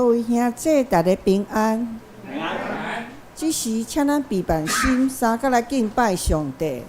各位兄姊，大家平安。這時，請咱閉目心，三佮來敬拜上帝。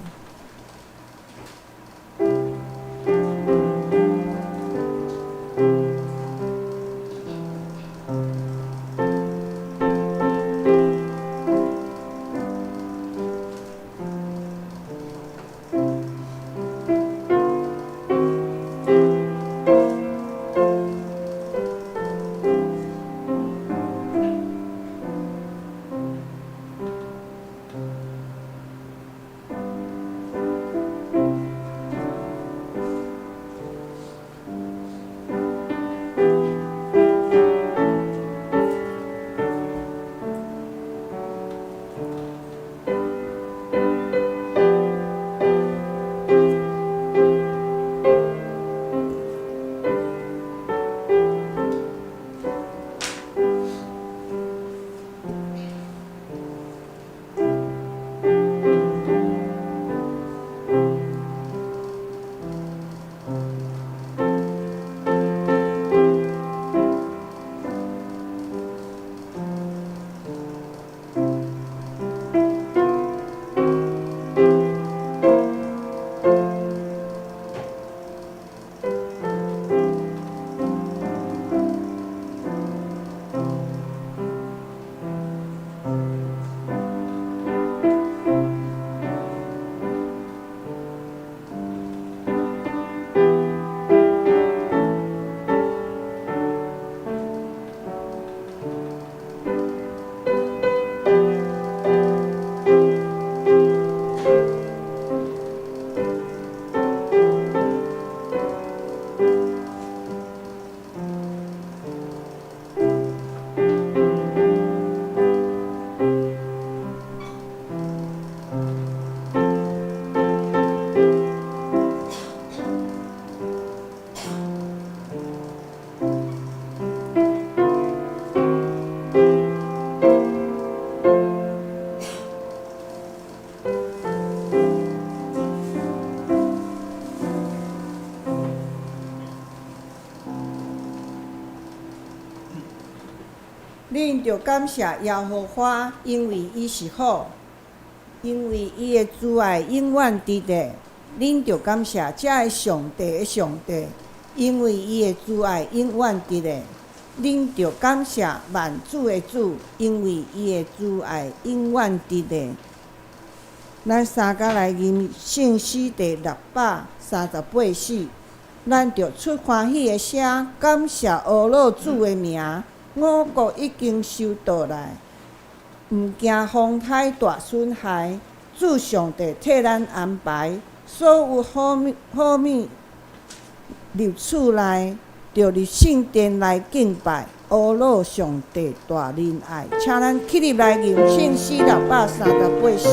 恁著感謝耶和華，因為伊是好，因為伊的慈愛永遠佇咧。恁著感謝這个上帝的上帝，因為伊的慈愛永遠佇咧。恁著感謝萬主的主，因為伊的慈愛永遠佇咧。咱三佮來吟聖詩第638首，咱著出歡喜的聲，感謝阿樂主的名。五穀已經收倒來，毋驚風颱大損害。主上帝替咱安排，所有好物好物入厝內，著入聖殿來敬拜阿樂上帝大仁愛。請咱起立來吟聖詩638首。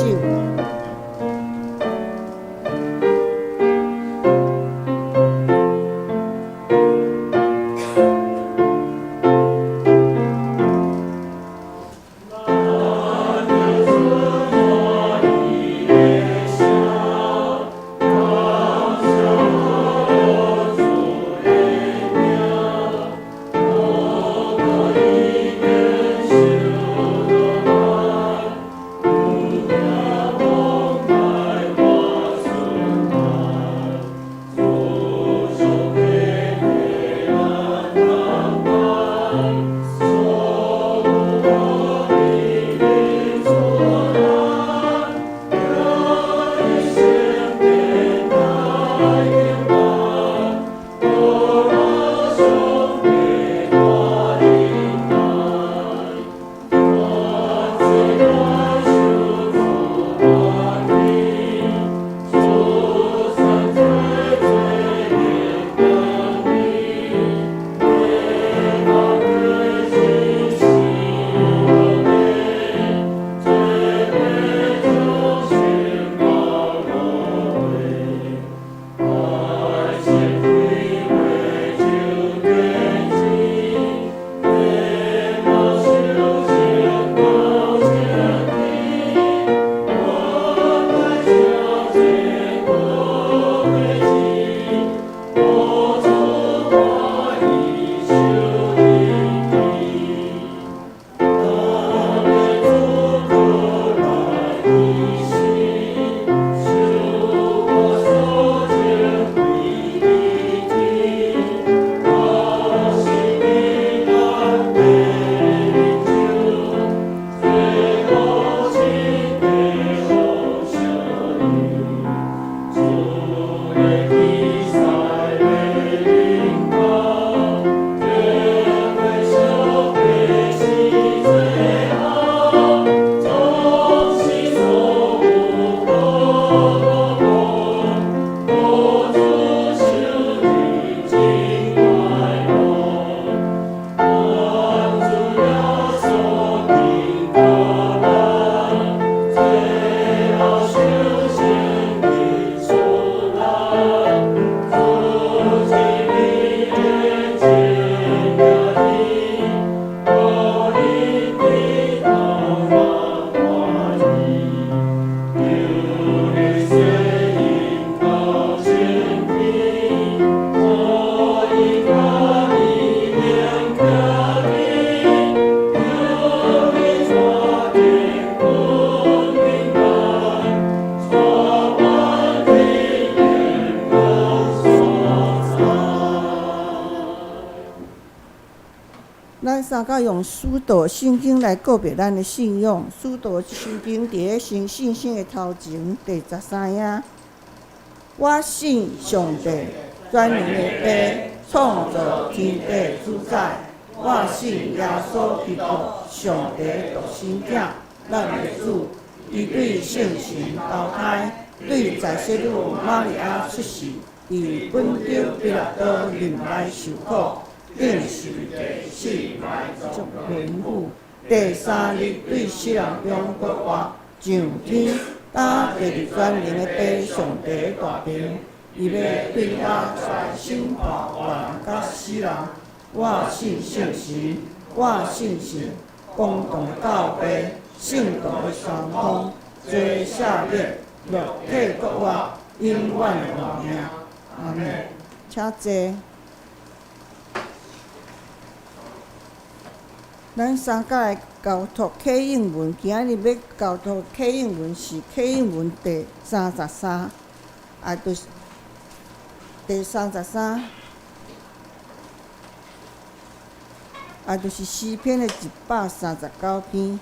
咱三角用使徒信經來告白咱的信仰。使徒信經佇咧新信心的頭前第十三頁。我信上帝，全能的父，創造天地主宰。我信耶穌基督，上帝獨生子，咱的主。伊對聖神投胎，對在聖女瑪利亞出世，佇本丟彼拉多忍耐受苦，釘十字架做淫婦。第三日對死人中復活，上天，搭坐佇全能的父上帝大爿，伊欲對遐來審判活人佮死人。我信聖神，我信信公同的教會，聖徒的相通，罪赦免，肉體復活，永遠的活命。阿們。請坐。咱三角來交託啟應文，今仔日欲交託啟應文是啟應文第三十三，啊，就是第三十三，啊，就是詩篇的一百三十九篇。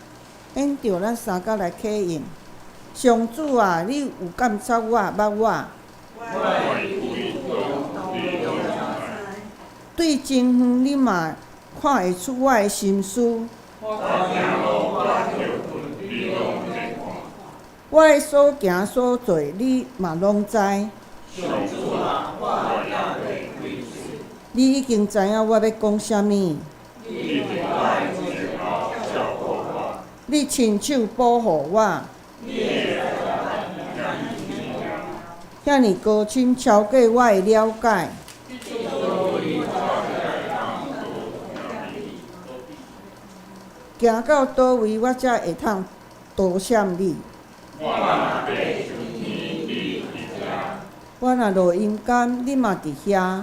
現著咱三角來啟應。上主啊，你有監察我，捌我。對真遠，你嘛看會出我的心思。我的所行所做，你嘛攏知。你已經知影我欲講啥物。你親手保護我。遐爾高深，超過我的了解。行到佗位，我才會通逃閃你？我若落陰間，你嘛佇遐；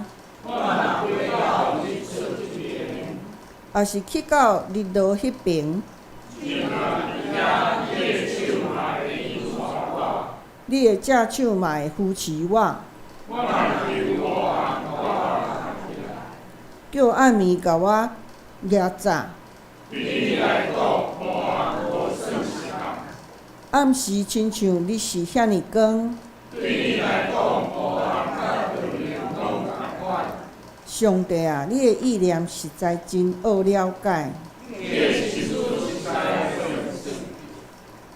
抑是去到日落彼爿，你的正手嘛會扶持我。叫暗暝共我夯罩。暗時親像日時遐爾光。上帝啊，你的意念實在真奧了解。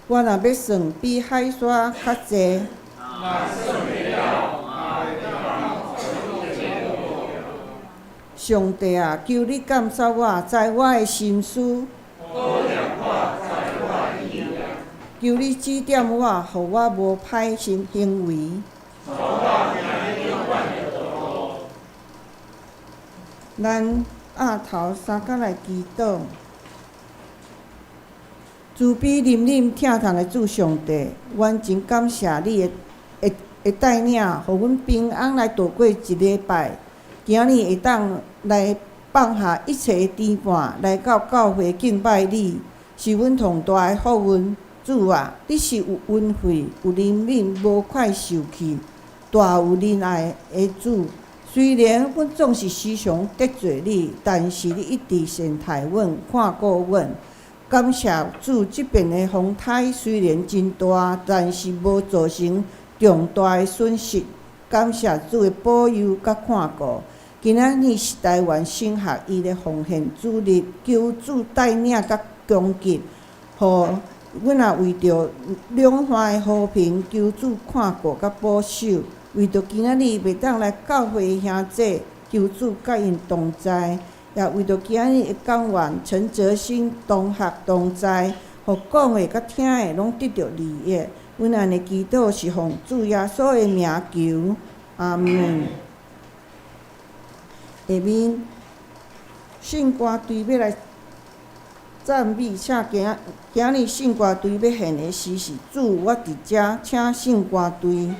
我若欲算，比海沙較濟。上帝啊，求你監察我，知我的心思。求你指點我，予我無歹行行為。咱額頭三角來祈禱，慈悲憐憫疼痛的主上帝，阮真感謝你的的的帶領，予阮平安來度過一禮拜。今日會當來放下一切的牽絆，來到教會敬拜你，是阮上大的福運。主啊，你是有恩惠、有憐憫、無快受氣、大有仁愛的主。雖然阮總是時常得罪你，但是你一直善待阮、看顧阮。感謝主，這遍的風颱雖然真大，但是無造成重大的損失。感謝主的保佑佮看顧。今仔日是台灣省學伊的奉獻主日，求主帶領佮供給，予阮也為著兩岸的和平，求主看顧佮保守。為著今仔日袂當來教會的兄弟，求主佮𪜶同在；也為著今仔日的講員陳澤興同學同在，予講的佮聽的攏得著利益。阮按呢祈禱是奉主耶穌的名求，阿們。下面聖歌隊欲來讚美，請今今日聖歌隊欲獻的詩是主，我佇遮，請聖歌隊。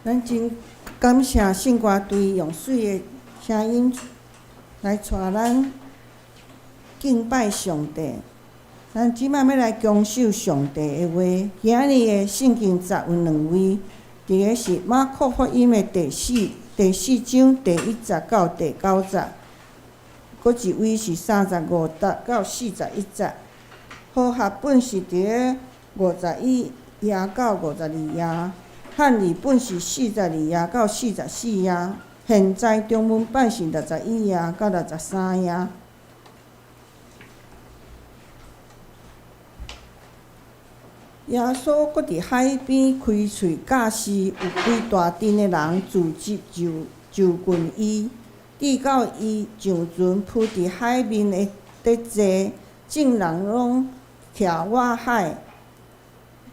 咱真感謝聖歌隊用媠的聲音來帶咱敬拜上帝。咱這擺欲來恭守上帝的話，今仔日的聖經節有兩位，佇个是馬可福音的第四章第一節到第九節，閣一位是35節到41節。和合本是佇个51頁到52頁，漢字本是42到44頁，現在中文版是61頁到63頁。耶穌閣佇海邊開喙教示，有規大陣的人聚集就近伊，直到伊上船浮佇海面的佇坐，眾人攏徛倚海，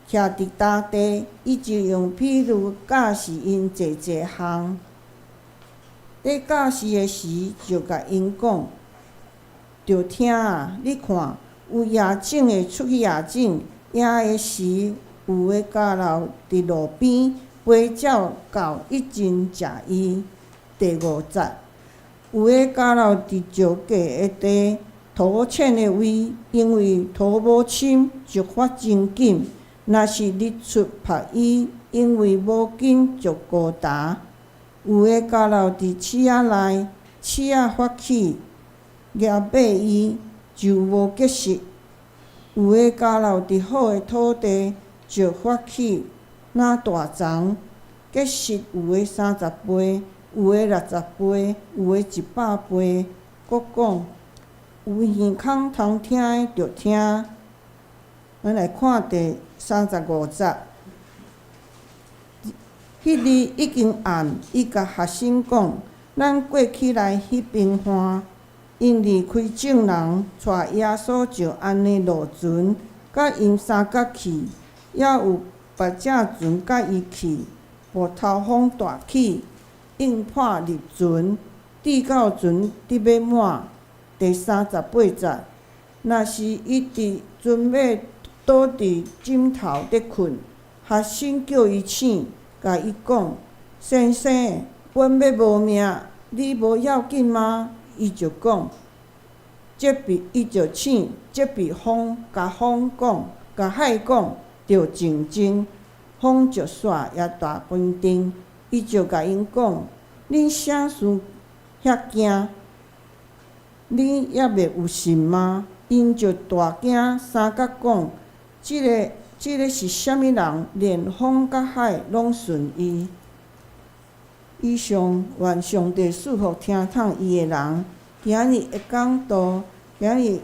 徛佇礁地，伊就用比喻教示𪜶濟濟項。佇教示的時，就共𪜶講：著聽啊！你看，有野種的出去野種。野的時，有的交落佇路邊，飛鳥到一陣食伊。第五節，有的交落佇石過的地，土淺的位，因為土無深，就發真緊。若是日出曝伊，因為無根就枯焦。有的交落佇刺仔內，刺仔發起，壓迫伊，就無結實。有的交落佇好的土地，就發起若大欉，結實有的三十倍，有的六十倍，有的一百倍。閣講，有耳孔通聽的就聽。咱來看第三十五節。彼日已經暗，伊共學生講：咱過去來彼邊岸。𪜶離開眾人，帶耶穌就按呢落船，佮𪜶相佮去，猶有別隻船佮伊去。木頭風大起，湧破入船，直到船得欲滿。第三十八節，若是伊佇船尾倒佇枕頭咧睏，學生叫伊醒，共伊講：先生，阮欲無命，你無要緊嗎？伊就講，責備伊就醒，責備風，共風講，共海講，著靜靜，風就煞也大平定。伊就共𪜶講：恁啥事遐驚？恁猶未有信嗎？𪜶就大驚，相佮講：這个是啥物人？連風佮海攏順伊。以上，願上帝賜福聽筒伊的人。今日的講道，今日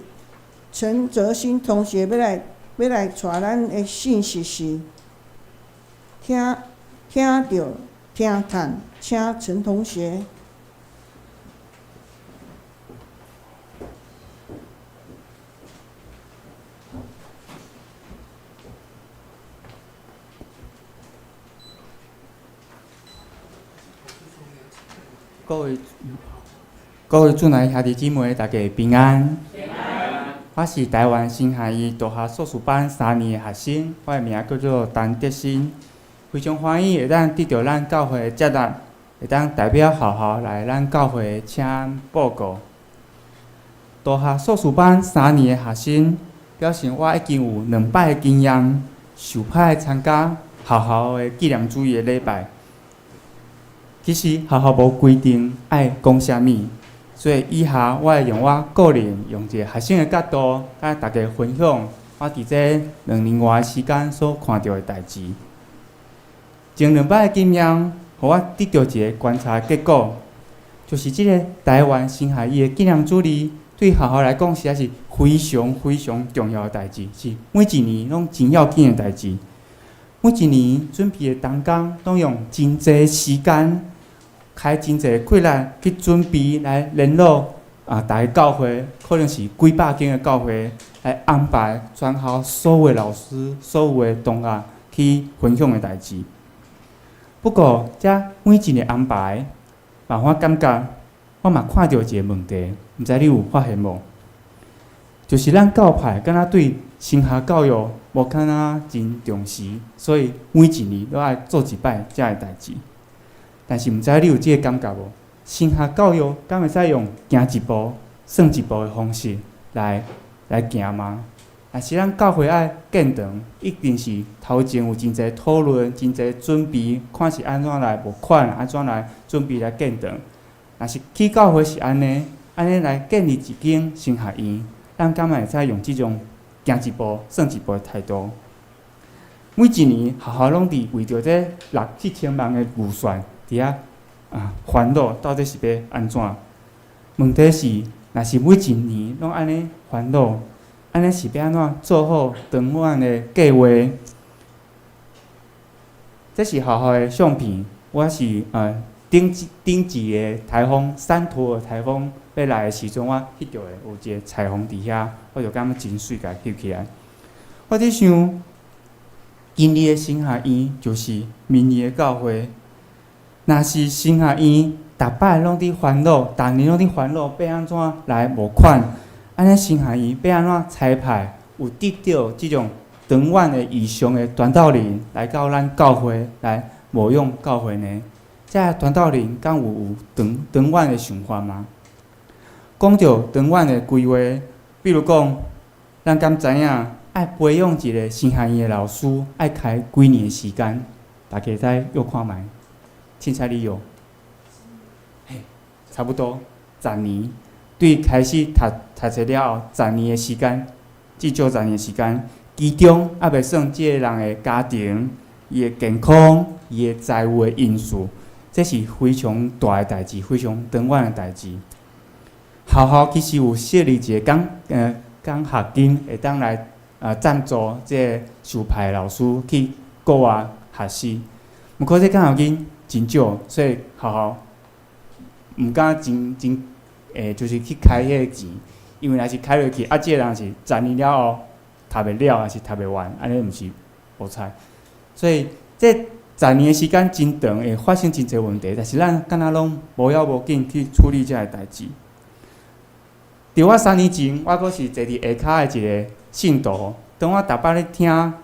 陳澤新同學欲來帶咱的信息是聽著聽嘆，請陳同學。各位主內兄弟姊妹，大家平安。我是台灣神學院大學碩士班三年的學生，我的名叫做陳德新。非常歡喜會當得著咱教會的接納，會當代表學校來咱教會請報告。大學碩士班三年的學生，表示我已經有兩擺的經驗，受派參加學校的紀念主日的禮拜。其實學校無規定愛講啥物，所以以下我會用我個人用一个學生的角度，佮大家分享我佇這兩年外時間所看著的代誌。前兩擺的經驗，予我得著一个觀察結果，就是這个台灣神學院的紀念主日，對學校來講實在是非常非常重要的代誌，是每一年攏真要緊的代誌。每一年準備的同工，攏用真濟時間，開真濟氣力去準備來聯絡啊，逐个教會，可能是幾百間的教會來安排全校所有的老師、所有的同學去分享的代誌。不過，這每一个安排，嘛我感覺，我嘛看著一个問題，毋知你有發現無？就是咱教派敢若對神學教育無敢若真重視，所以每一年都愛做一擺這个代誌。但是毋知你有這个感覺無？神學教育敢會使用行一步算一步的方式來行嗎？若是咱教會愛建堂，一定是頭前有真濟討論、真濟準備，看是按怎來募款，按怎來準備來建堂。若是起教會是按呢，按呢來建立一間神學院，咱敢會使用這種行一步算一步的態度？每一年學校攏佇為著這六七千萬的預算，佇遐啊煩惱，到底是欲按怎？問題是，若是每一年攏按呢煩惱，按呢是欲按怎做好長遠的計劃？這是學校的相片，我是頂頂一个颱風，山陀兒颱風欲來的時陣，我翕著的有一个彩虹佇遐，我就感覺真媠，共翕起來。我佇想，今日的神學院就是明年的教會。若是神學院逐擺攏佇煩惱，逐年攏佇煩惱，欲按怎來募款？按呢神學院欲按怎差派有得著這種長遠的異象的傳道人來到咱教會來牧養教會呢？這个傳道人敢有有長長遠的想法嗎？講著長遠的規劃，比如講，咱敢知影愛培養一个神學院的老師，愛開幾年的時間？大家再約看覓，凊彩你約，嘿，差不多十年。對開始讀讀冊了後，十年的時間，至少十年的時間，其中猶未算這个人的家庭、伊的健康、伊的財務的因素，這是非常大的代誌，非常長遠的代誌。學校其實有設立一个獎學金，會當來贊助這个受派的老師去國外學習。毋過這獎學金真少，所以學校毋敢真真就是去開彼个錢，因為若是開落去，啊，這个人是十年了後讀袂了，抑是讀袂完，按呢毋是無彩。所以這十年的時間真長，會發生真濟問題，但是咱敢若攏無要無緊去處理這个代誌。佇我3年前，我閣是坐佇下跤的一个信徒。當我逐擺咧聽，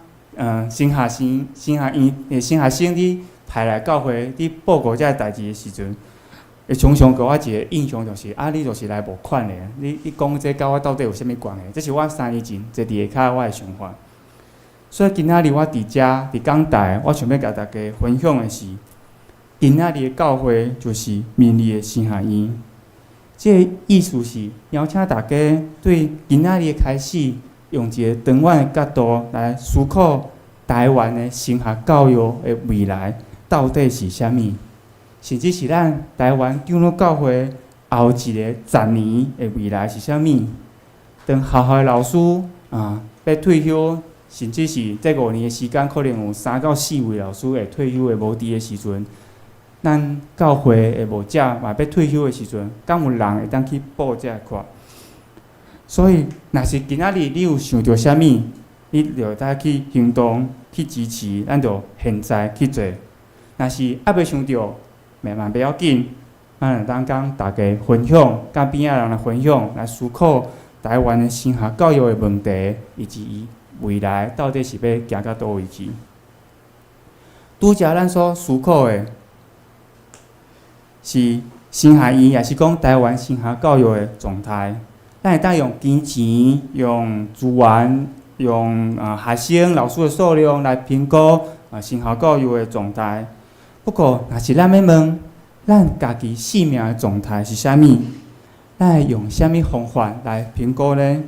神學生、神學院的神學生佇派來教會佇報告這个代誌的時陣，會常常予我一个印象就是，啊，你就是來募款的，你講這佮我到底有啥物關係？這是我三年前坐佇下跤我的想法。所以今仔日我佇遮佇講台，我想欲共大家分享的是，今仔日的教會就是明日的神學院。這個意思是邀請大家對今仔日開始，用一個長遠的角度來思考台灣的神學教育的未來到底是啥物，甚至是咱台灣長老教會後一个十年的未來是啥物。當學校的老師啊欲退休，甚至是這5年的時間，可能有三到四位老師會退休的無佇的時陣，咱教會的牧者嘛欲退休的時陣，敢有人會當去補這个缺？所以，若是今仔日你有想著啥物，你就會使去行動，去支持，咱就現在去做。若是猶未想著，嘛袂要緊，咱會當共大家分享，佮邊仔人來分享，來思考台灣的神學教育的問題，以及伊未來到底是欲行到佗位去。拄才咱所思考的是神學院，抑是講台灣神學教育的狀態。咱會當用金錢、用資源、用學生、老師的數量來評估神學教育的狀態。不過，若是咱欲問，咱家己生命的狀態是啥物？咱會用啥物方法來評估呢？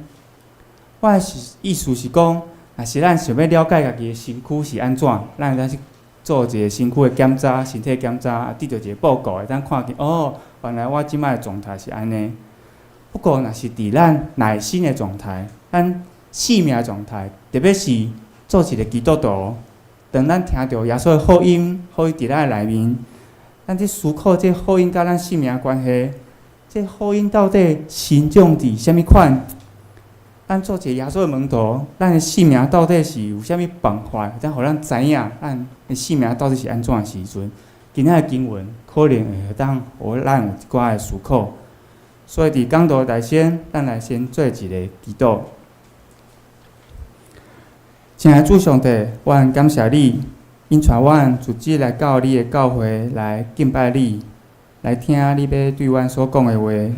我的是意思是講，若是咱想欲了解家己的身軀是按怎，咱會當去做一个身軀的檢查、身體檢查，得著一个報告，會當看見哦，原來我這擺的狀態是按呢。不過，若是佇咱內心的狀態，咱生命的狀態，特別是做一个基督徒，當咱聽著耶穌的福音，福音佇咱的內面，咱去思考這福音佮咱生命的關係，這福音到底生長佇啥物款？咱做一个耶穌的門徒，咱的生命到底是有啥物辦法，會當予咱知影咱的生命到底是按怎的時陣？今仔的經文可能會當予咱有一寡的思考。所以佇講道台前，咱來先做一个祈禱。親愛的主上帝，阮感謝你，引帶阮逐日來到你的教會來敬拜你，來聽你欲對阮所講的話。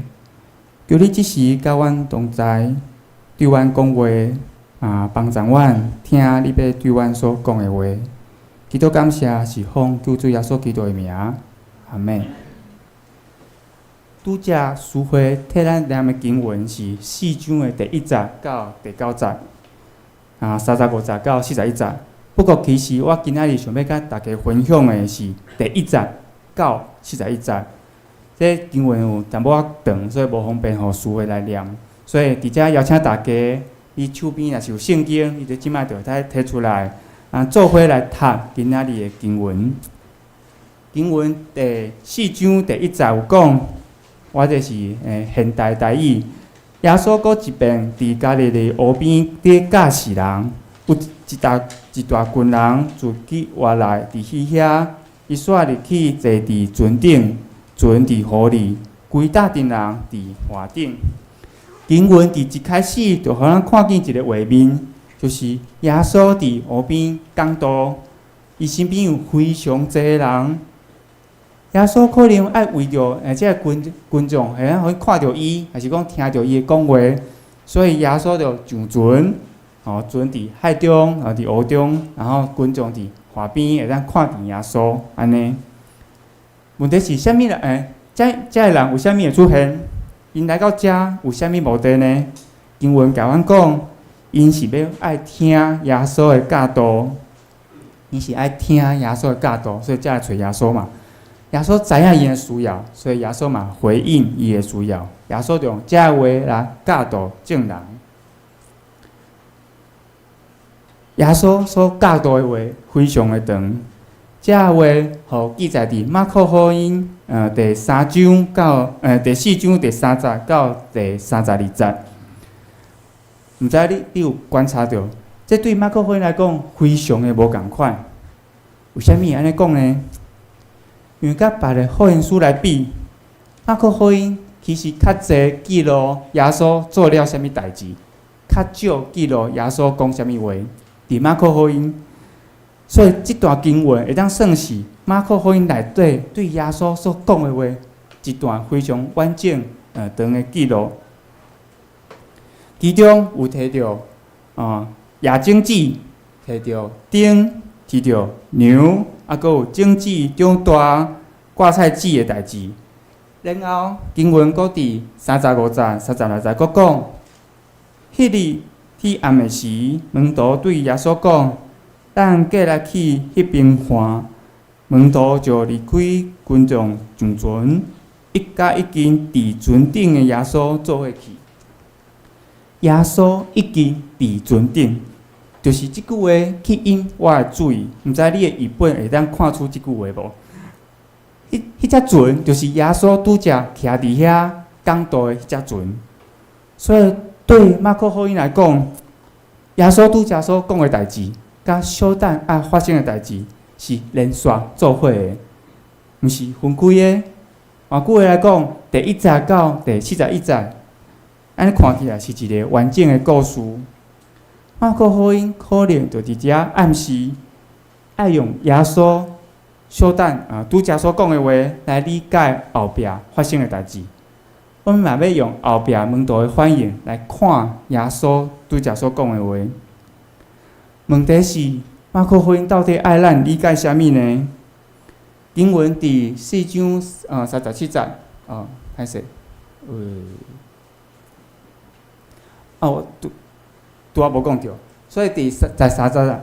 求你這時佮阮同在，對阮講話，啊，幫助阮聽你欲對阮所講的話。祈禱感謝是奉救主耶穌基督的名，阿們。拄才書會替咱念的經文是四章的第一節到第九節，啊，35節到41節。不過其實我今仔日想欲佮大家分享的是第一節到41節。這經文有淡薄仔長，所以無方便予書會來念。所以佇遮邀請大家，你手邊若是有聖經，你就這擺就會使提出來，啊，做伙來讀今仔日的經文。經文第四章第一節有講，我這是現代台語。耶穌閣一遍佇加利利湖邊佇教示人，有一大群人自去外來佇彼遐，伊煞入去坐佇船頂，船佇湖裡，規大陣人佇岸頂。經文佇一開始就予咱看見一个畫面，就是耶穌佇湖邊講道，伊身邊有非常濟人。耶穌可能愛為著這个群眾會當予看著伊，還是講聽著伊的講話，所以耶穌就上船，吼，船佇海中，啊，佇湖中，然後群眾佇岸邊會當看見耶穌按呢。問題是啥物人？這這个人為啥物會出現？𪜶來到遮有啥物目的呢？經文共阮講，𪜶是欲愛聽耶穌的教導，𪜶是愛聽耶穌的教導，所以才來揣耶穌嘛。耶穌知影𪜶的需要，所以耶穌嘛回應伊的需要。耶穌就用這个話來教導眾人。耶穌所教導的話非常的長，這个話予記載佇馬可福音第三章到第四章第三節到第32節。毋知你有觀察著？這對馬可福音來講非常的無仝款。為啥物會按呢講呢？因為佮別个福音書來比，馬可福音其實較濟記錄耶穌做了啥物代誌，較少記錄耶穌講啥物話。佇馬可福音，所以這段經文會當算是馬可福音內底對耶穌所講的話一段非常完整、長的記錄。其中有提著野種子，提著燈，提著牛，啊，閣有種子長大、掛菜籽的代誌。然後經文閣佇35節、36節閣講，彼日天暗的時，門徒對耶穌講：咱過來去彼邊岸。門徒就離開群眾上船，佮已經佇船頂的耶穌做伙去。耶穌已經佇船頂，就是這句話吸引我的注意。毋知你的譯本會當看出這句話無？彼隻船就是耶穌拄才徛佇遐講道的彼隻船。所以對馬可福音來講，耶穌拄才所講的代誌，佮小等愛發生的代誌是連續做伙的，毋是分開的。換句話來講，第一節到第41節，按呢看起來是一个完整的故事。馬可福音可能就佇遮暗示，愛用耶穌小等啊拄才所講的話來理解後壁發生的代誌。阮嘛欲用後壁門徒的反應來看耶穌拄才所講的話。問題是，馬可福音到底愛咱理解啥物呢？經文佇四章37節，哦，歹勢，哦，拄拄仔無講著，所以佇在三節啊，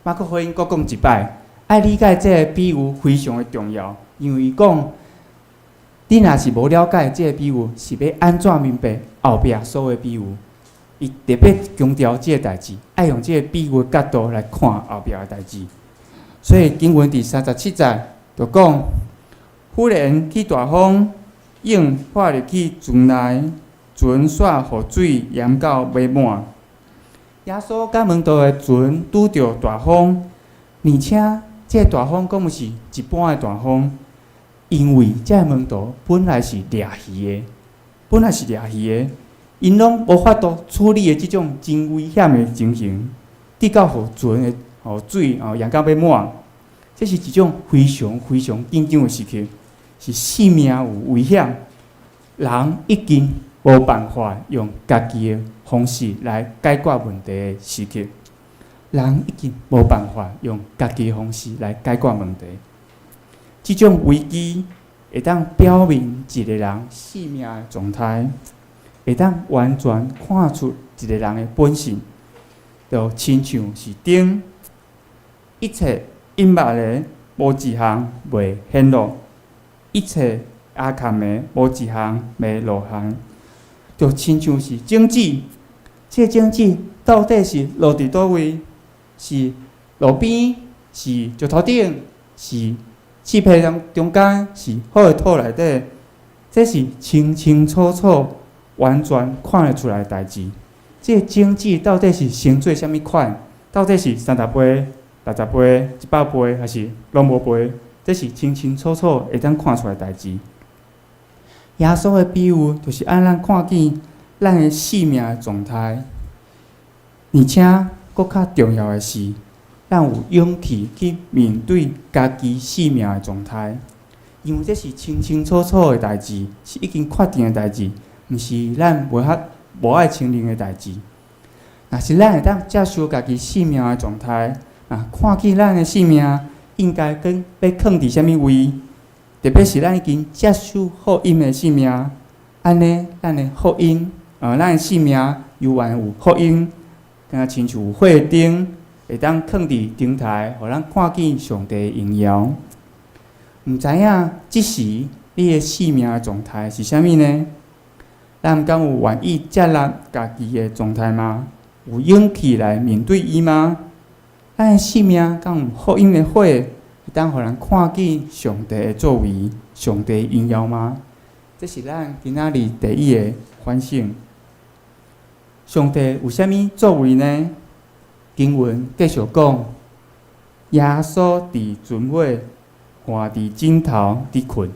馬可福音閣講一擺，愛理解這个比喻非常的重要，因為伊講，你若是無了解這个比喻，是欲按怎明白後壁所有的比喻？伊特別強調這个代誌，愛用這个比喻的角度來看後壁的代誌。所以經文佇三十七節就講，忽然起大風，湧破入去船內，船煞予水淹到欲滿。耶穌佮門徒的船拄著大風，而且這个大風閣毋是一般的大風，因為這个門徒本來是掠魚的，本來是掠魚的，𪜶攏無法度處理的這種真危險的情形，直到予船的予水淹到欲滿，這是一種非常非常緊張的時刻，是性命有危險，人已經無辦法用家己的方式來解決問題的時刻。人已經無辦法用家己的方式來解決問題。這種危機會當表明一個人性命的狀態，會當完全看出一個人的本性，就親像是燈，一切隱密的無一項袂顯露，一切暗崁的無一項袂露顯，就親像是種子，這個種子到底是落佇佗位？是路邊？是石頭頂？是刺皮中中間？是好的土內底？這是清清楚楚、完全看會出來的代誌。這個種子到底是生做啥物款？到底是30倍、60倍、100倍，還是攏無倍？這是清清楚楚會當看出來的代誌。耶穌的比喻就是按咱看見咱的性命的狀態，而且閣較重要的是，咱有勇氣去面對家己性命的狀態，因為這是清清楚楚的代誌，是已經確定的代誌，毋是咱無法無愛承認的代誌。若是咱會當接受家己性命的狀態，啊，看見咱的性命應該跟欲囥佇啥物位，特別是咱已經接受福音的性命，按呢，咱的福音，咱的性命猶原有福音，敢若親像有火燈，會當囥佇燈台，予咱看見上帝的榮耀。毋知影這時你的性命的狀態是啥物呢？咱敢有願意接納家己的狀態嗎？有勇氣來面對伊嗎？咱的性命敢有福音的火，會當予人看見上帝的作為、上帝的榮耀嗎？這是咱今仔日第一个反省。上帝有啥物作為呢？經文繼續講，耶穌佇船尾，倚佇枕頭佇睏。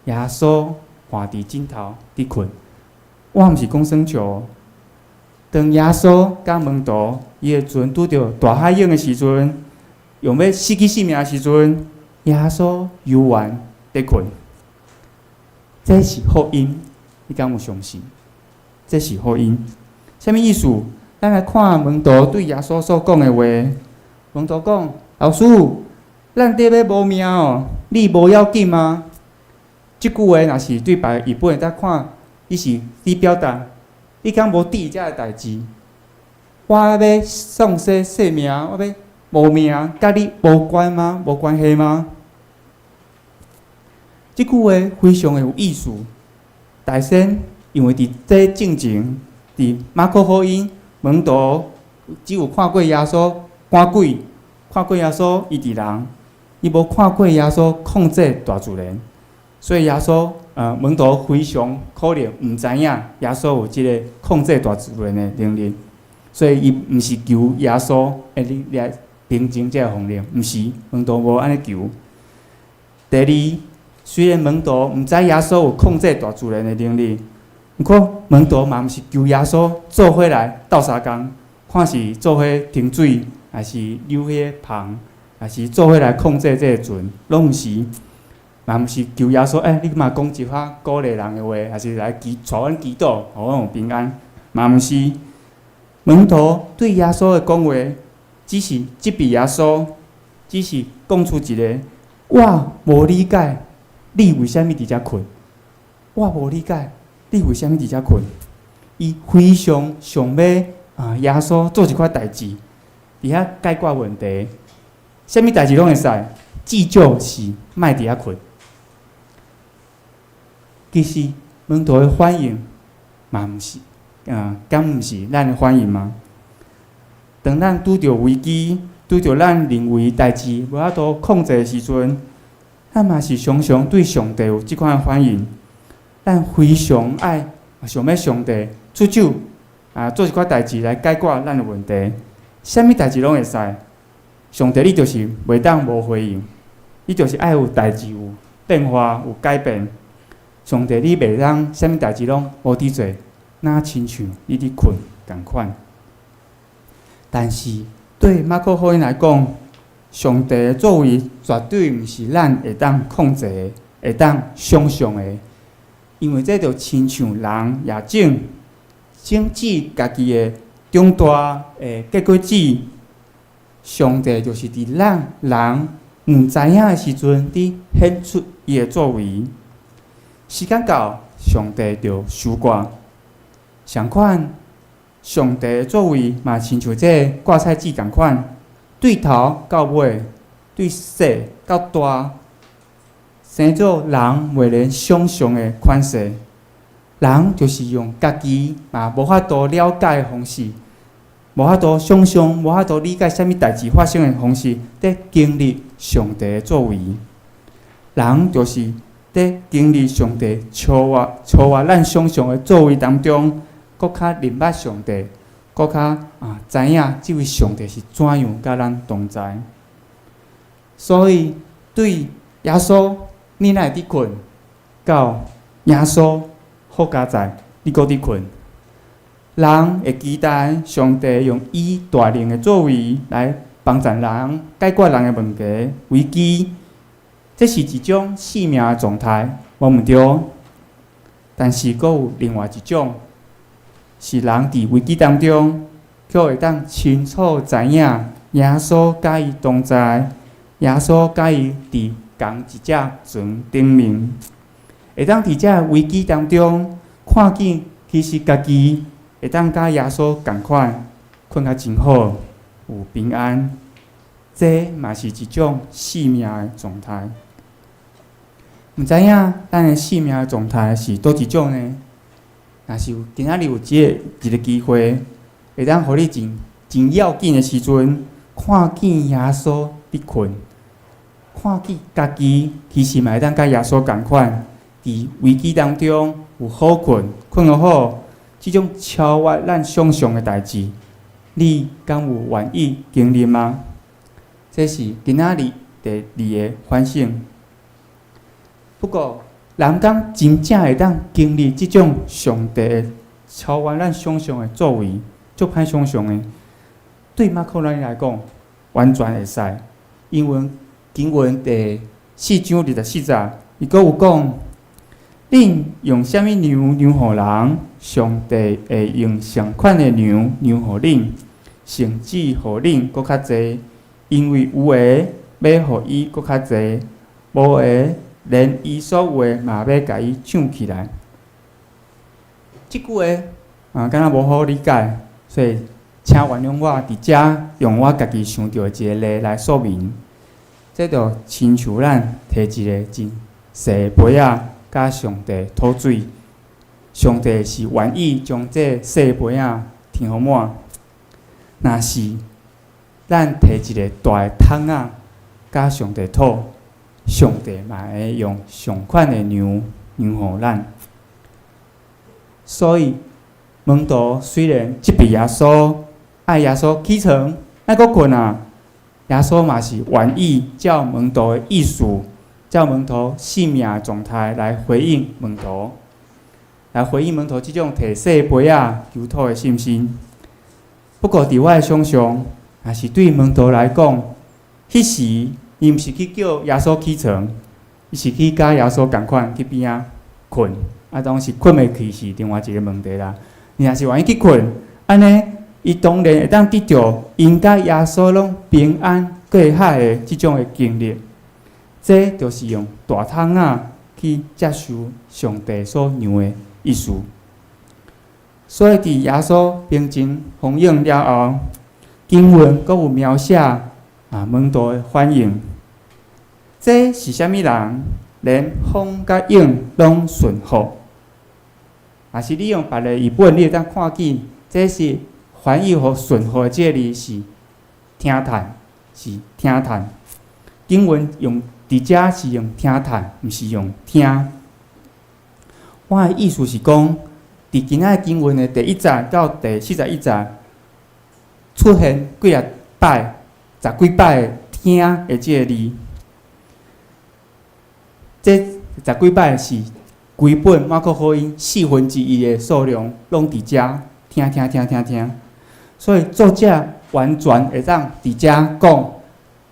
耶穌倚佇枕頭佇睏，我毋是講耍笑。當耶穌佮門徒伊的船拄著大海湧的時陣，用欲失去性命的時陣，耶穌猶原佇睏。這是福音，你敢有相信？這是福音，啥物意思？咱來看門徒對耶穌所講的話。門徒講：“老師，咱佇欲無命哦，你無要緊嗎？”這句話若是對別个譯本會當看，伊是佇表達，你敢無佇這个代誌？我欲喪失性命，我欲無命，佮你無關嗎？無關係嗎？這句話非常的有意思。大先，因為佇這進前，佇馬可福音，門徒只有看過耶穌趕鬼，看過耶穌醫治人，伊無看過耶穌控制大自然，所以耶穌門徒非常可能毋知影耶穌有這个控制大自然的能力，所以伊毋是求耶穌，欸，你來平靜這个風浪，毋是，門徒無按呢求。第二，雖然門徒毋知耶穌有控制大自然的能力，毋過門徒嘛毋是求耶穌做伙來鬥相共，看是做伙停水，還是扭彼个帆，還是做伙來控制這个船，攏毋是，嘛毋是求耶穌，欸，你嘛講一番鼓勵人的話，還是來祈帶阮祈禱，予阮有平安，嘛毋是。門徒對耶穌的講話，只是責備耶穌，只是講出一个我無理解，你為啥物佇遮睏？我無理解，你為啥物佇遮睏？伊非常想欲啊，耶穌做一款代誌，佇遐解決問題，啥物代誌攏會使，至少是莫佇遐睏。其實門徒的反應嘛毋是啊，敢毋是咱的反應嗎？當咱拄著危機，拄著咱認為代誌無法度控制的時陣，咱嘛是常常對上帝有這款的反應。咱非常愛想欲上帝出手啊，做一寡代誌來解決咱的問題。啥物代誌攏會使，上帝你就是袂當無回應，你就是愛有代誌有變化有改變。上帝你袂當啥物代誌攏無佇做，若親像你佇睏仝款。但是對馬可福音來講，上帝的作為絕對毋是咱會當控制的，會當想像的，因為這就親像人夜種，整治家己的長大的結果子。上帝就是佇咱人毋知影的時陣，佇顯出伊的作為。時間到，上帝就收割。相款，上帝的作為嘛，親像這割菜籽仝款，對頭到尾，對細到大，生做人袂能想像的款式。人就是用家己嘛無法度了解的方式，無法度想像，無法度理解啥物代誌發生的方式，佇經歷上帝的作為。人就是佇經歷上帝超越咱想像的作為當中，閣較認捌上帝，閣較知影這位上帝是怎樣佮咱同在。所以對耶穌，你哪會佇睏？到耶穌好佳哉，你閣佇睏？人會期待上帝用伊大能的作為來幫助人解決人的問題危機，這是一種生命的狀態，無毋對。但是，閣有另外一種，是人佇危機當中，卻會當清楚知影耶穌佮伊同在，耶穌佮伊佇仝一隻船頂面，會當佇這危機當中看見，其實家己會當佮耶穌仝款，睏較真好，有平安。這嘛是一種生命的狀態。毋知影咱的生命的狀態是佗一種呢？若是有今仔日有這個一個機會，會當予你真真要緊的時陣，看見耶穌佇睏，看見家己其實嘛會當佮耶穌仝款，佇危機當中有好睏，睏予好，這種超越咱想像的代誌，你敢有願意經歷嗎？這是今仔日第二个反省。不過，人敢真正會當經歷這種上帝超越咱想像的作為，足歹想像的。對馬可咱來講，完全會使。因為經文第四章二十四節，伊閣有講：恁用啥物量量予人，上帝會用相款的量量予恁，甚至予恁閣較濟。因為有的欲予伊閣較濟，無的連伊所有的嘛欲共伊搶去來。這句話啊，敢若無好理解，所以請原諒我佇遮用我家己想著的一個例來說明。這就親像咱提一个真細的杯仔，佮上帝討水，上帝是願意將這細杯仔添予滿。若是咱提一个大的桶仔，佮上帝討，上帝嘛會用相款的量量予咱。所以門徒雖然責備耶穌，愛耶穌起床，莫閣睏啊！耶穌嘛是願意照門徒的意思，照門徒生命的狀態來回應門徒，來回應門徒這種提細杯仔求討的信心。不過，佇我的想像，若是對門徒來講，彼時伊毋是去叫耶穌起床，伊是去佮耶穌仝款去邊仔睏。啊，當時睏袂去是另外一個問題啦。伊若是願意去睏，按呢，伊當然會當得著𪜶佮耶穌攏平安過海的這種的經歷。這就是用大桶仔去接受上帝所量的意思。所以，佇耶穌平靜風湧了後，經文閣有描寫門徒的反應。這是啥物人？連風佮湧攏順服。若是你用別个譯本，你會當看見，這是翻譯予順服的這个字是聽嘆，是聽嘆。經文用佇遮是用聽嘆，毋是用聽。我的意思是講，佇今仔經文的第一節到第四十一節，出現幾若擺、十幾擺聽的這个字。這十幾擺是規本馬可福音四分之一的數量，攏佇遮聽聽聽聽聽。所以作者完全會當佇遮講，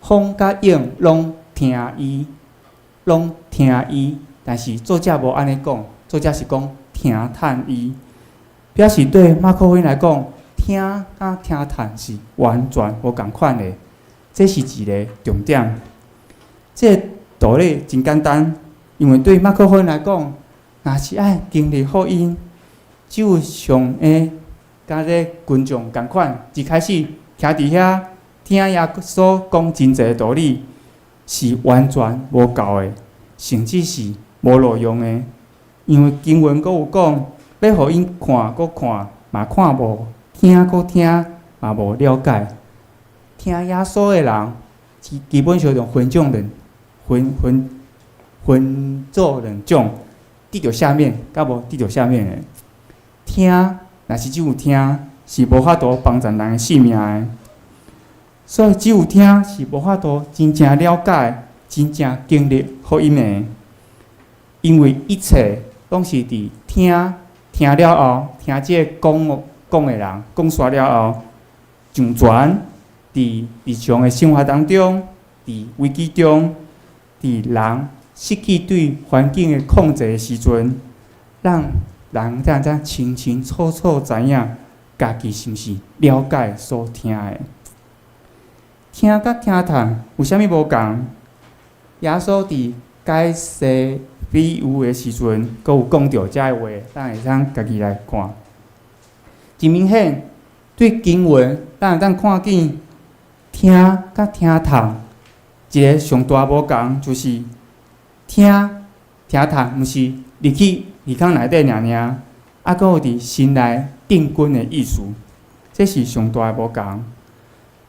風佮湧攏聽伊，攏聽伊。但是作者無按呢講，作者是講聽嘆伊。表示對馬可福音來講，聽佮聽趁是完全無仝款的，這是一个重點。這个道理真簡單，因為對馬可福音來講，若是愛經歷福音，只有上的佮這群眾仝款，一開始徛佇遐聽耶穌講真濟道理，是完全無夠的，甚至是無路用的。因為經文閣有講，欲予𪜶看閣看，嘛看無；聽閣聽，嘛無了解。聽耶穌的人，基本上就分種兩分分分做兩種，得著啥物，佮無得著啥物的。聽，若是只有聽，是無法度幫助人的性命的。所以只有聽是無法度真正了解、真正經歷福音的。因為一切攏是佇聽聽了後，聽這个講講的人講煞了後，上傳佇日常的生活當中，佇危機中，佇人失去對環境的控制的時陣，讓人才會清清楚楚知影家己是毋是了解所聽的。聽佮聽趁有啥物無仝？耶穌佇解釋比喻的時陣，閣有講著這个話，咱會當家己來看。真明顯，對經文，咱會當看見聽佮聽趁一个上大無仝，就是聽聽趁，毋是入去耳孔內底爾爾，啊，閣有佇心內定根的意思，這是上大的無仝。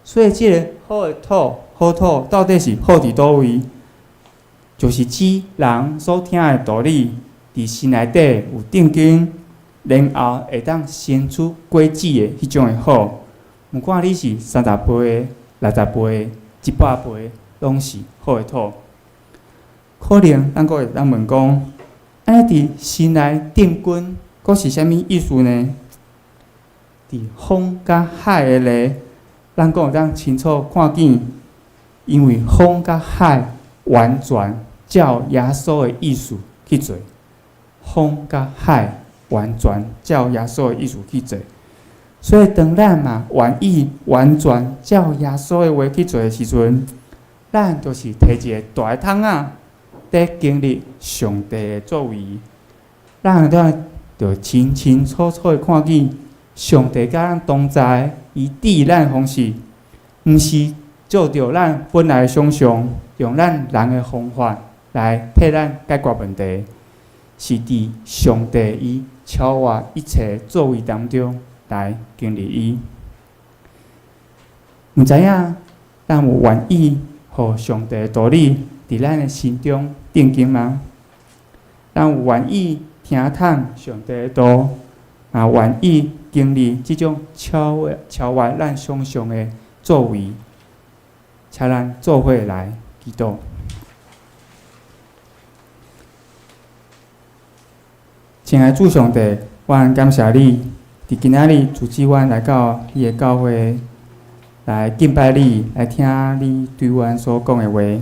所以，這个好的土，好土到底是好佇佗位？就是指人所聽的道理，佇心內底有定根，然後會當生出果子的彼種的好。毋管你是30倍、60倍、100倍，攏是好的土。可能咱閣會當問講，按呢佇心內定根，閣是啥物意思呢？佇風佮海的例，咱閣會當清楚看見，因為風佮海完全照耶穌的意思去做，風佮海完全照耶穌的意思去做。所以當咱嘛願意完全照耶穌的話去做的時陣，咱就是提一个大的桶仔，佇經歷上帝的作為。咱會當清清楚楚的看見上帝佮咱同在，伊治咱的方式，毋是照著咱本來的想像，用咱人的方法來替咱解決問題，是佇上帝伊超越一切作為當中來經歷伊。毋知影咱有願意予上帝的道理佇咱的心中定根嗎？咱有願意聽趁上帝的道，也願意經歷這種超越超越咱想像的作為，請咱做伙來祈禱。親愛主上帝，阮感謝你，佇今仔日組織阮來到你的教會，來敬拜你，來聽你對阮所講的話。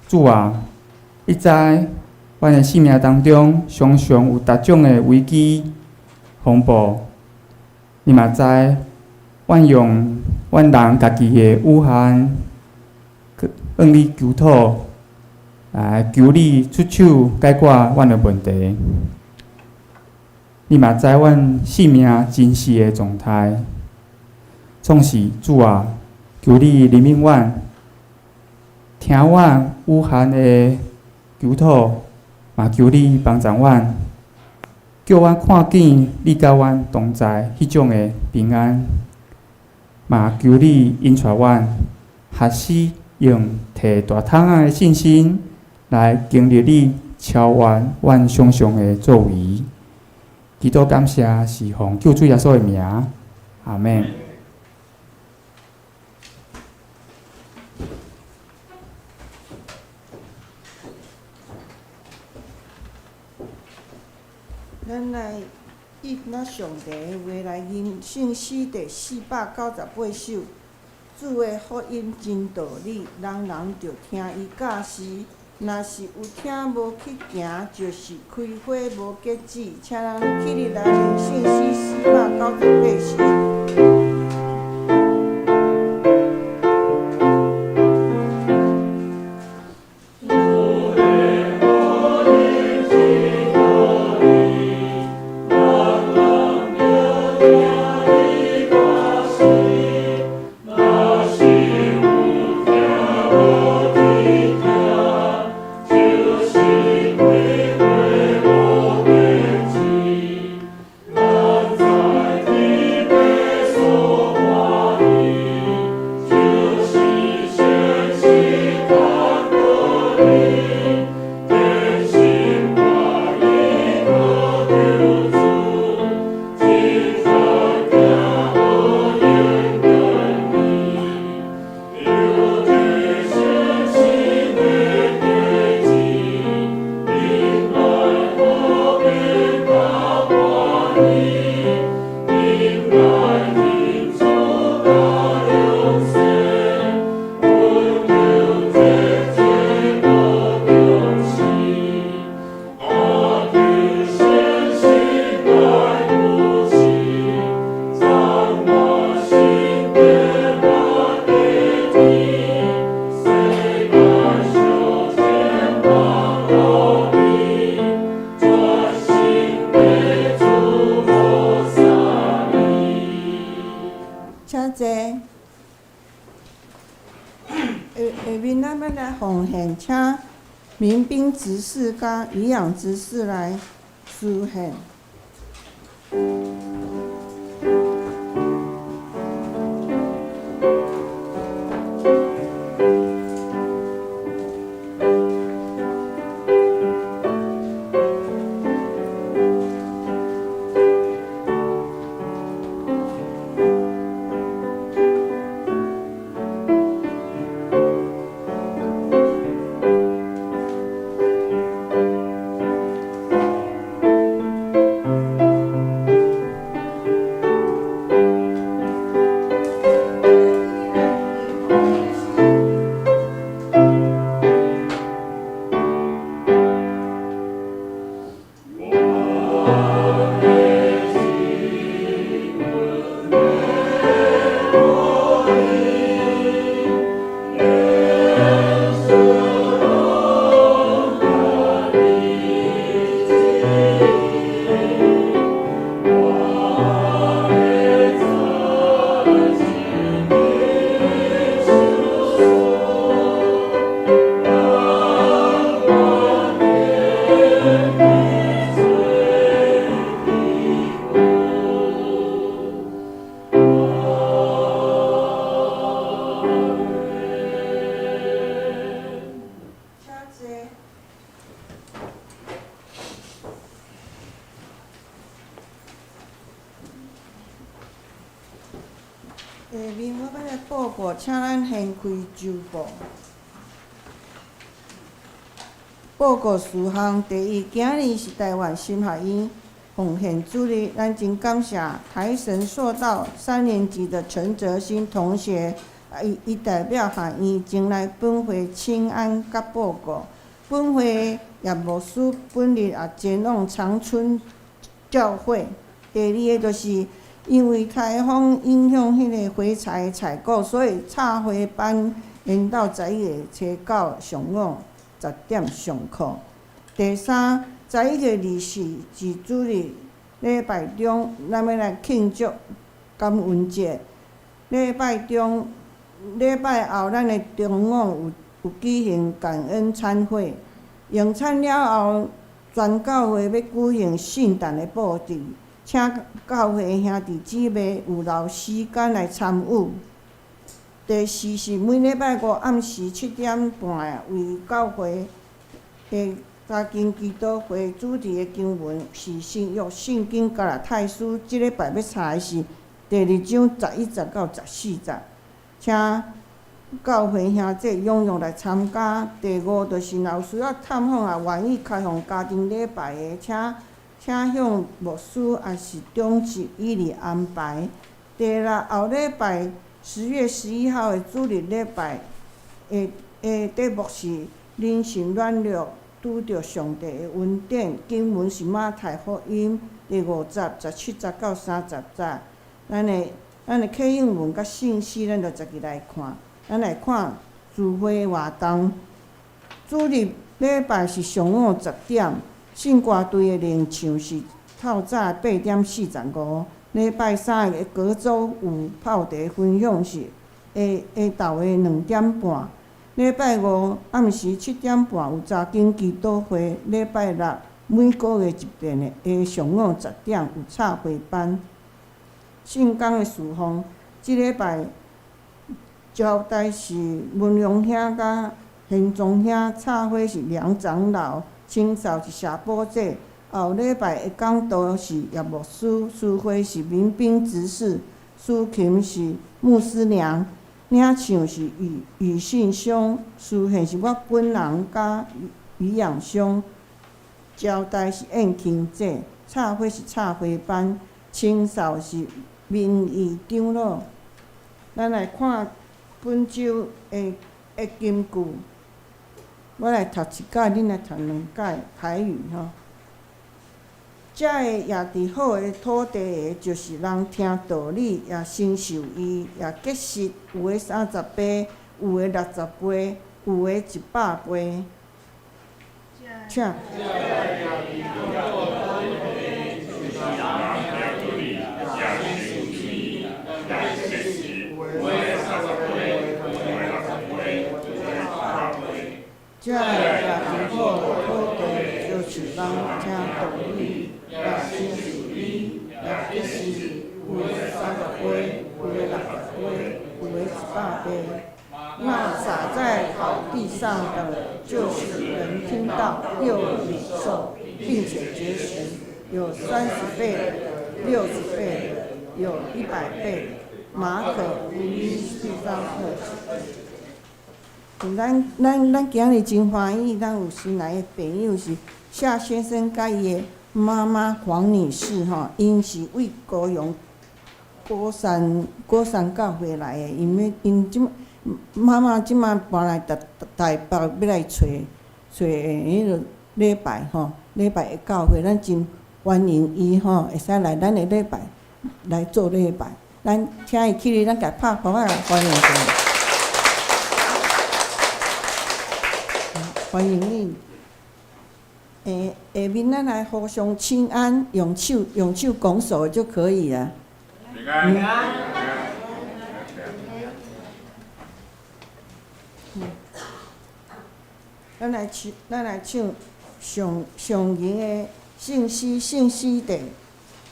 主啊，你知阮的生命當中常常有各種的危機風暴，你嘛知阮用阮人家己的有限去向你求討，來求你出手解決阮的問題。你嘛知阮性命真實的狀態，總是主啊，求你憐憫阮，聽阮有限的求討，嘛求你幫助阮，叫阮看見你佮阮同在彼種的平安，嘛求你引帶阮，學習用提大桶仔的信心來經歷你超越阮想像的作為。祈禱感謝是奉救主耶穌的名，阿們。咱來以咱上帝的話來吟聖詩第498首，主的福音真道理，人人著聽伊教示。若是有聽無去行，就是開花無結子。請咱起立來靈信詩498首。請坐。下下面咱欲來奉獻，請民兵執事佮營養執事來司獻。請坐。下面我欲來報告，請咱掀開周報。報告事項第一，今日是台灣神學院奉獻主日，咱真感謝台神碩道三年級的陳澤新同學，伊代表學院前來本會請安佮報告。本會葉牧師本日也前往長春教會。第二个就是因為颱風影響彼個火柴採購，所以插花班延到11月初9上午10點上課。第三，11月24是主日禮拜中，咱欲來慶祝感恩節。禮拜中、禮拜後，咱的中午有舉行感恩餐會。用餐了後，全教會欲舉行聖誕的布置，請教會兄弟姊妹有留時間來參與。第四是每禮拜五暗時7點半，為教會的家庭祈禱會主題的經文是新約聖經加拉太書，這禮拜欲查的是第二章11節到14節，請教會兄弟踴躍來參加。第五就是若有需要探訪也願意開放家庭禮拜的，請向牧師抑是長執以利安排。第六後禮拜10月11號的主日禮拜的題目是人心軟弱，拄著上帝的恩典。經文是馬太福音第五集十七節到三十節。咱的啟應文佮聖詩，咱就逐日來看。咱來看聚會活動。主日禮拜是上午十點，聖歌隊的領唱是透早8點45。禮拜三的隔週有泡茶分享是下下晝的2點半。禮拜五暗時7點半有查經祈禱會。禮拜六每個月一遍的下上午十點有插花班。聖工的事奉，這禮拜招待是文良兄佮賢宗兄，插花是梁長老，清掃是謝寶姐。後禮拜的講道是葉牧師，司會是民兵執事，司琴是牧師娘，領唱是雨雨信兄，司獻是我本人佮余養兄，招待是燕青姐，插花是插花班，清掃是民意長老。咱來看本週的金句，我來讀一擺，恁來讀兩擺台語吼。這个掖佇好的土地的，就是人聽道理，也承受伊，也結實，有的三十倍，有的六十倍，有的一百倍。請。這个掖佇好的土地，就是人聽道理，也承受伊，也結實，有的三十倍，有的六十倍，有的一百倍。那撒在好地上的，就是人聽到又領受，並且結實，有30倍的，60倍的，有100倍的。馬可福音四章二節。咱今日真歡喜，咱有新來的朋友是夏先生佮伊的媽媽黃女士吼，𪜶是為高雄果山教會來的，因為𪜶這媽媽這馬搬來台北欲來揣揣彼个禮拜吼，禮拜的教會，咱真歡迎伊吼，會使來咱的禮拜來做禮拜。咱請伊起立，咱共拍拍仔歡迎者。歡迎你。下面咱來互相請安，用手拱手就可以了。平安。平安。咱來唱上上銀的聖詩，聖詩第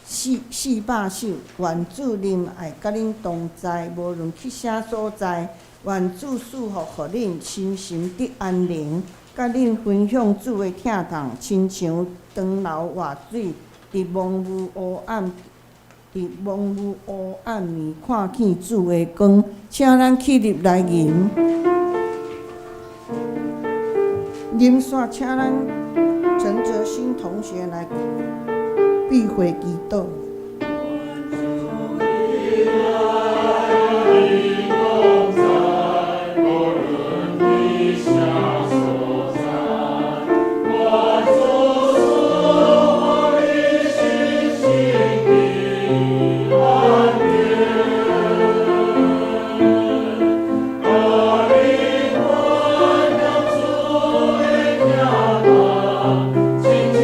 400首。願主臨愛佮恁同在，無論去啥所在，願主賜福予恁，身心得安寧。佮恁分享主的疼痛，親像長流活水，佇蒙霧烏暗暝看見主的光。請咱起立來吟。吟煞，請咱陳哲新同學來閉會祈禱。親像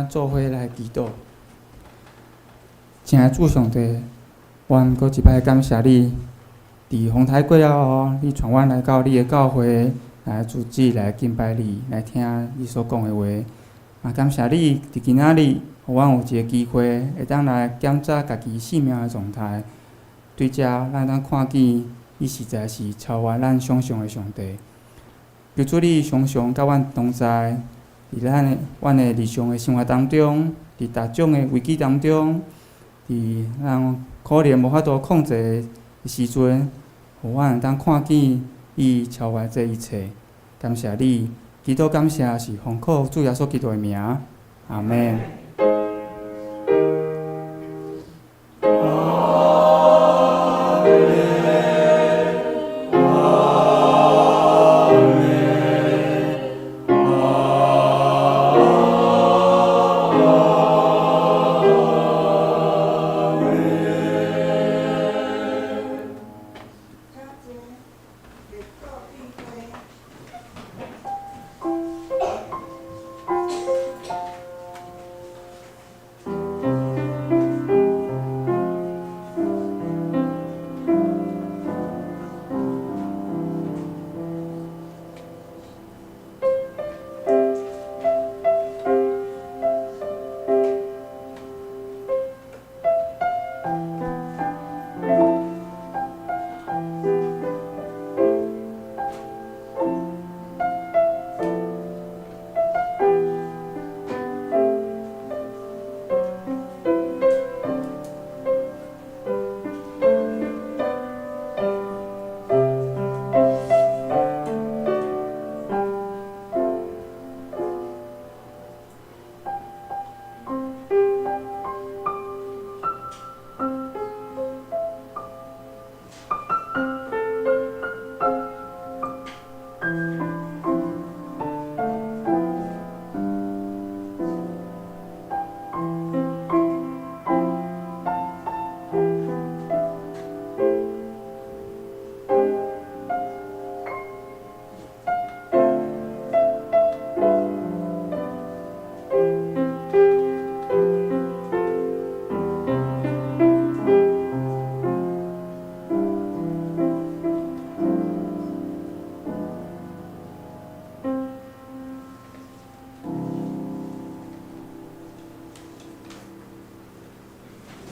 咱做伙來祈禱。親愛主上帝，阮閣一擺感謝你，佇風颱過了後，你帶阮來到你的教會來主日來敬拜你，來聽你所講的話。嘛感謝你，佇今仔日，予阮有一个機會，會當來檢查家己性命的狀態。對遮，咱會當看見，你實在是超越咱想象的上帝。求主你常常佮阮同在，佇咱的阮的日常的生活當中，佇逐種的危機當中，佇咱可能無法度控制的時陣，予阮會當看見你超越這一切。感謝你，祈禱感謝是奉靠主耶穌基督的名，阿門。